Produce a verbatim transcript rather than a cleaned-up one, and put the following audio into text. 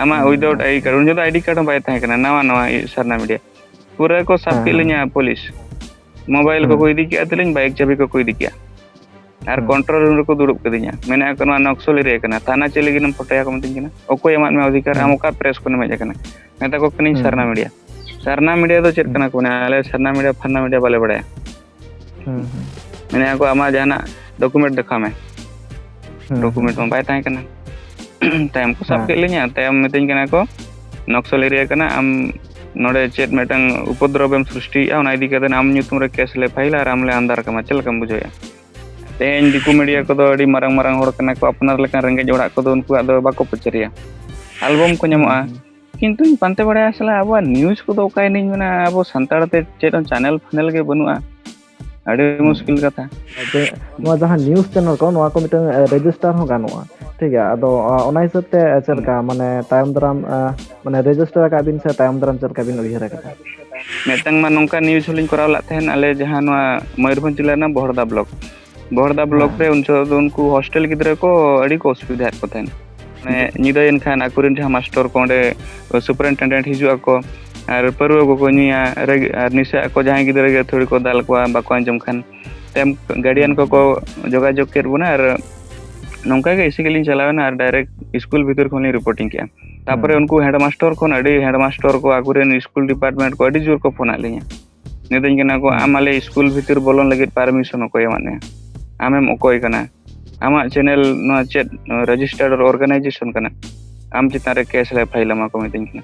ᱟᱢᱟᱜ ᱦᱩᱸ᱾ Without ID card, ᱩᱱ ᱡᱚᱠᱷᱚᱱ ᱫᱚ ID card ᱦᱚᱸ ᱵᱟᱭ ᱛᱟᱦᱮᱸ ᱠᱟᱱᱟ, ᱱᱟᱣᱟ ᱱᱟᱣᱟ ᱥᱟᱨᱱᱟ ᱢᱤᱰᱤᱭᱟ᱾ ᱯᱩᱨᱟᱹ ᱠᱚ ᱥᱟᱵ ᱦᱮᱸ, ᱠᱮᱫ ᱦᱮᱸ᱾ ᱞᱤᱧᱟ ᱯᱩᱞᱤᱥ, ᱢᱳᱵᱟᱭᱤᱞ ᱦᱩᱸ᱾ ᱠᱚᱠᱚ ᱤᱫᱤ ᱠᱮᱜᱼᱟ ᱛᱟᱹᱞᱤᱧ, ᱵᱟᱭᱤᱠ ᱪᱟᱹᱵᱤ ᱠᱚᱠᱚ ᱤᱫᱤ ᱠᱮᱜᱼᱟ᱾ ᱟᱨ ᱦᱩᱸ᱾ Control room ᱨᱮᱠᱚ ᱫᱩᱲᱩᱵ ᱠᱟᱹᱫᱤᱧᱟ, ᱢᱮᱱᱮᱫ ᱠᱚ, "ᱱᱚᱣᱟ ᱱᱚᱠᱥᱚᱞ ᱮᱨᱤᱭᱟ ᱠᱟᱱᱟ, ᱛᱷᱟᱱᱟ ᱪᱮᱫ ᱞᱟᱹᱜᱤᱫ ᱮᱢ ᱯᱷᱳᱴᱳᱭᱟ?" ᱠᱚ ᱢᱤᱛᱟᱹᱧ ᱠᱟᱱᱟ᱾ "ᱚᱠᱚᱭ ᱮᱢᱟᱫ ᱢᱮᱭᱟ ᱚᱫᱷᱤᱠᱟᱨ? ᱟᱢ ᱦᱩᱸ᱾ ᱚᱠᱟ ᱯᱨᱮᱥ ᱠᱷᱚᱱᱮᱢ ᱦᱮᱡ ᱟᱠᱟᱱᱟ?" ᱢᱮᱛᱟ ᱠᱚ ᱠᱟᱹᱱᱟᱹᱧ, ᱦᱩᱸ, "ᱥᱟᱨᱱᱟ ᱦᱩᱸ᱾ ᱢᱤᱰᱤᱭᱟ᱾" "ᱥᱟᱨᱱᱟ ᱢᱤᱰᱤᱭᱟ ᱫᱚ ᱪᱮᱫ ᱦᱩᱸ᱾ ᱠᱟᱱᱟ?" ᱠᱚ ᱢᱮᱱᱟ, "ᱟᱞᱮ ᱥᱟᱨᱱᱟ ᱢᱤᱰᱤᱭᱟ ᱯᱷᱟᱨᱱᱟ ᱢᱤᱰᱤᱭᱟ ᱵᱟᱞᱮ ᱵᱟᱲᱟᱭᱟ᱾" ᱦᱩᱸ, ᱦᱩᱸ᱾ ᱢᱮᱱᱮᱫ ᱠᱚ, "ᱟᱢᱟᱜ ᱡᱟᱦᱟᱱᱟᱜ document ᱫᱮᱠᱷᱟᱣ ᱢᱮ᱾" ᱦᱩᱸ, ᱦᱩᱸ, ᱰᱚᱠᱩᱢᱮᱱᱴ ᱢᱟ ᱦᱩᱸ᱾ ᱵᱟᱭ ᱛᱟᱦᱮᱸ ᱠᱟᱱᱟ᱾ ᱛᱟᱭᱚᱢ ᱠᱚ ᱥᱟᱵ ᱦᱮᱸ᱾ ᱠᱮᱫ ᱞᱤᱧᱟ, ᱛᱟᱭᱚᱢ ᱢᱤᱛᱟᱹᱧ ᱠᱟᱱᱟ ᱠᱚ, "ᱱᱚᱠᱥᱚᱞ ᱮᱨᱤᱭᱟ ᱠᱟᱱᱟ, ᱟᱢ ᱱᱚᱰᱮ ᱪᱮᱫ ᱢᱤᱫᱴᱟᱝ ᱩᱯᱚᱫᱨᱚᱵ ᱮᱢ ᱥᱨᱤᱥᱴᱤᱭᱮᱫᱼᱟ, ᱚᱱᱟ ᱤᱫᱤ ᱠᱟᱛᱮ ᱟᱢ ᱧᱩᱛᱩᱢ ᱨᱮ ᱠᱮᱥ ᱞᱮ ᱯᱷᱟᱭᱤᱞᱟ ᱟᱨ ᱟᱢ ᱞᱮ ᱟᱱᱫᱟᱨ ᱠᱟᱢᱟ, ᱪᱮᱫ ᱞᱮᱠᱟᱢ ᱵᱩᱡᱷᱟᱹᱣᱮᱫᱼᱟ?" ᱛᱮᱦᱮᱧ ᱫᱤᱠᱩ ᱢᱤᱰᱤᱭᱟ ᱠᱚᱫᱚ ᱟᱹᱰᱤ ᱢᱟᱨᱟᱝ ᱢᱟᱨᱟᱝ ᱦᱚᱲ ᱠᱟᱱᱟ ᱠᱚ, ᱟᱯᱱᱟᱨ ᱞᱮᱠᱟᱱ ᱨᱮᱸᱜᱮᱡ ᱚᱲᱟᱜ ᱠᱚᱫᱚ ᱩᱱᱠᱩᱣᱟᱜ ᱫᱚ ᱵᱟᱠᱚ ᱯᱟᱹᱪᱟᱹᱨᱤᱭᱟ, ᱟᱞᱵᱚᱢ ᱠᱚ ᱦᱩᱸ, ᱧᱟᱢᱚᱜᱼᱟ᱾ ᱦᱩᱸ᱾ ᱠᱤᱱᱛᱩᱧ ᱯᱟᱱᱛᱮ ᱵᱟᱲᱟᱭᱟ, ᱥᱟᱞᱟ ᱟᱵᱚᱣᱟᱜ ᱱᱤᱭᱩᱡᱽ ᱠᱚᱫᱚ ᱚᱠᱟᱭᱮᱱᱟᱹᱧ ᱢᱮᱱᱟ, ᱟᱵᱚ ᱥᱟᱱᱛᱟᱲ ᱛᱮ ᱪᱮᱫ ᱦᱚᱸ ᱪᱮᱱᱮᱞ ᱯᱷᱮᱱᱮᱞ ᱜᱮ ᱵᱟᱹᱱᱩᱜᱼᱟ᱾ ᱟᱹᱰᱤ ᱦᱩᱸ᱾ ᱢᱩᱥᱠᱤᱞ ᱠᱟᱛᱷᱟ᱾ ᱡᱮ ᱱᱚᱣᱟ ᱡᱟᱦᱟᱸ ᱱᱤᱭᱩᱡᱽ ᱪᱮᱱᱮᱞ ᱠᱚ, ᱱᱚᱣᱟ ᱠᱚ ᱢᱤᱫᱴᱟᱝ, ᱮ, ᱨᱮᱡᱤᱥᱴᱟᱨ ᱦᱚᱸ ᱜᱟᱱᱚᱜᱼᱟ, ᱴᱷᱤᱠ ᱜᱮᱭᱟ᱾ ᱟᱫᱚ, ᱟ, ᱚᱱᱟ ᱦᱤᱥᱟᱹᱵ ᱛᱮ ᱪᱮᱫ ᱦᱩᱸ᱾ ᱞᱮᱠᱟ, ᱢᱟᱱᱮ, ᱛᱟᱭᱚᱢ ᱫᱟᱨᱟᱢ, ᱟ, ᱢᱟᱱᱮ, ᱨᱮᱡᱤᱥᱴᱟᱨ ᱟᱠᱟᱫ ᱵᱤᱱ ᱥᱮ ᱛᱟᱭᱚᱢ ᱫᱟᱨᱟᱢ ᱪᱮᱫ ᱞᱮᱠᱟ ᱵᱤᱱ ᱩᱭᱦᱟᱹᱨ ᱟᱠᱟᱫᱟ? ᱢᱤᱫᱴᱟᱝ ᱢᱟ ᱱᱚᱝᱠᱟ ᱱᱤᱭᱩᱡᱽ ᱦᱚᱸᱞᱤᱧ ᱠᱚᱨᱟᱣ ᱞᱮᱫ ᱛᱟᱦᱮᱸᱱ, ᱟᱞᱮ ᱡᱟᱦᱟᱸ ᱱᱚᱣᱟ ᱢᱚᱭᱩᱨᱵᱷᱚᱸᱡᱽ ᱡᱮᱞᱟ ᱨᱮᱱᱟᱜ ᱵᱚᱦᱚᱲᱫᱟ ᱵᱞᱚᱠ, ᱵᱚᱦᱚᱲᱫᱟ ᱵᱞᱚᱠ ᱦᱮᱸ᱾ ᱨᱮ ᱩᱱ ᱡᱚᱦᱚᱜ ᱫᱚ ᱩᱱᱠᱩ ᱦᱚᱥᱴᱮᱞ ᱜᱤᱫᱽᱨᱟᱹ ᱠᱚ ᱟᱹᱰᱤ ᱠᱚ ᱚᱥᱩᱵᱤᱫᱷᱟᱭᱮᱫ ᱠᱚ ᱛᱟᱦᱮᱸᱱ᱾ ᱢᱟᱱᱮ, ᱧᱤᱫᱟᱹᱭᱮᱱ ᱠᱷᱟᱱ ᱟᱠᱚᱨᱮᱱ ᱡᱟᱦᱟᱸ ᱢᱟᱥᱴᱚᱨ ᱠᱚ ᱚᱸᱰᱮ ᱥᱩᱯᱟᱨᱤᱱᱴᱮᱱᱰᱮᱱᱴ ᱦᱤᱡᱩᱜ ᱟᱠᱚ ᱟᱨ ᱯᱟᱹᱨᱣᱟᱹ ᱠᱚᱠᱚ ᱧᱩᱭᱟ, ᱨᱮᱜ-, ᱟᱨ ᱱᱤᱥᱟᱹᱜ ᱟᱠᱚ ᱡᱟᱦᱟᱸᱭ ᱜᱤᱫᱽᱨᱟᱹ ᱜᱮ ᱟᱹᱛᱷᱟᱹᱲᱤ ᱠᱚ ᱫᱟᱞ ᱠᱚᱣᱟ, ᱵᱟᱠᱚ ᱟᱸᱡᱚᱢ ᱠᱷᱟᱱ᱾ ᱛᱟᱭᱚᱢ ᱜᱟᱨᱰᱤᱭᱟᱱ ᱦᱩᱸ, ᱠᱚᱠᱚ ᱦᱩᱸ᱾ ᱡᱳᱜᱟᱡᱳᱜᱽ ᱠᱮᱫ ᱵᱚᱱᱟ ᱟᱨ ᱱᱚᱝᱠᱟ ᱜᱮ ᱤᱥᱤ ᱜᱮᱞᱤᱧ ᱪᱟᱞᱟᱣᱮᱱᱟ ᱟᱨ ᱰᱟᱭᱨᱮᱠᱴ ᱤᱥᱠᱩᱞ ᱵᱷᱤᱛᱤᱨ ᱠᱷᱚᱱᱞᱤᱧ ᱨᱤᱯᱳᱨᱴᱤᱝ ᱠᱮᱫᱼᱟ᱾ ᱛᱟᱯᱚᱨᱮ ᱦᱩᱸ᱾ ᱩᱱᱠᱩ ᱦᱮᱰᱢᱟᱥᱴᱚᱨ ᱠᱷᱚᱱ ᱟᱹᱰᱤ, ᱦᱮᱰᱢᱟᱥᱴᱚᱨ ᱠᱚ ᱟᱠᱚᱨᱮᱱ ᱤᱥᱠᱩᱞ ᱰᱤᱯᱟᱨᱴᱢᱮᱱᱴ ᱠᱚ ᱟᱹᱰᱤ ᱡᱳᱨ ᱠᱚ ᱯᱷᱳᱱᱟᱫ ᱞᱤᱧᱟ᱾ ᱢᱤᱛᱟᱹᱧ ᱠᱟᱱᱟ ᱠᱚ, ᱦᱩᱸ᱾ "ᱟᱢ ᱟᱞᱮ ᱤᱥᱠᱩᱞ ᱵᱷᱤᱛᱤᱨ ᱵᱚᱞᱚᱱ ᱞᱟᱹᱜᱤᱫ ᱯᱟᱨᱢᱤᱥᱚᱱ ᱚᱠᱚᱭ ᱮᱢᱟᱫ ᱢᱮᱭᱟ? ᱟᱢᱮᱢ ᱚᱠᱚᱭ ᱠᱟᱱᱟ? ᱟᱢᱟᱜ ᱪᱮᱱᱮᱞ ᱱᱚᱣᱟ ᱪᱮᱫ ᱨᱮᱡᱤᱥᱴᱟᱨᱰ ᱚᱨᱜᱟᱱᱟᱭᱡᱮᱥᱚᱱ ᱠᱟᱱᱟ? ᱟᱢ ᱪᱮᱛᱟᱱ ᱨᱮ ᱠᱮᱥ ᱞᱮ ᱯᱷᱟᱭᱤᱞ ᱟᱢᱟ," ᱠᱚ ᱢᱤᱛᱟᱹᱧ ᱠᱟᱱᱟ᱾